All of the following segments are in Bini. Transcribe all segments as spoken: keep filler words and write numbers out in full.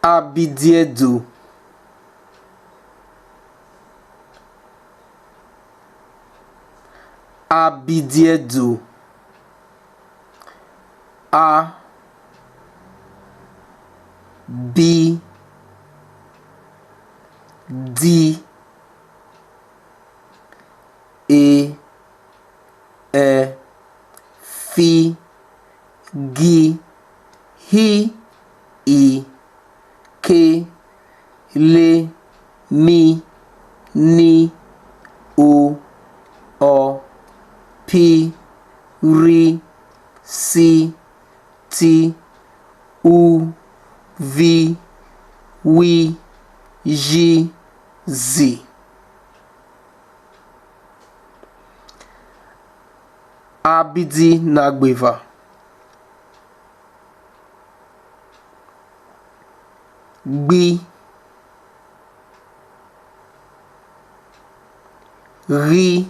Abidiẹdo. Abidiẹdo. A, bi, di, e, ẹ, fi, gi, hi, i, ke, le, mi, ni, o, ọ, pi, rri, si, ti, u, vi, wi, yi, zi. Abidi ne a gbe eva. Gbi, ghi,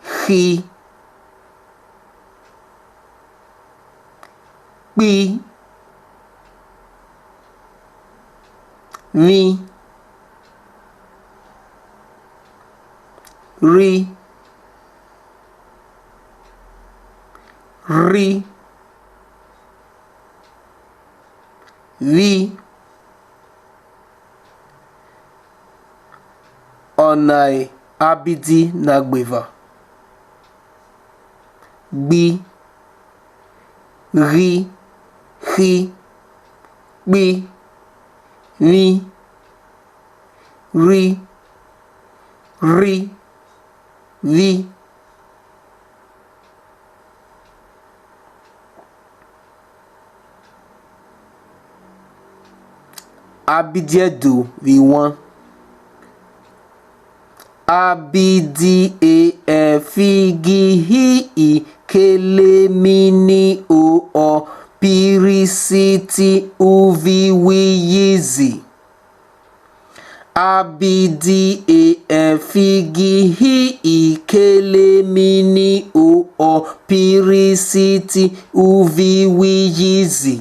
khi, kpi, vbi, rri, rri, vbi. Ọna e abidi ne a gbe eva. Gbi, ghi, khi, kpi, vbi, rri, rri, vbi. Abidi ẹdo vbe iwan. A, bi, di, e, ẹ, fi, gi, hi, i, ke, le, mi, ni, o, ọ, pi, rri, si, ti, u, vi, wi, yi, zi. A, bi, di, e, ẹ, fi, gi, hi, i, ke, le, mi, ni, o, ọ, pi, rri, si, ti, u, vi, wi, yi, zi.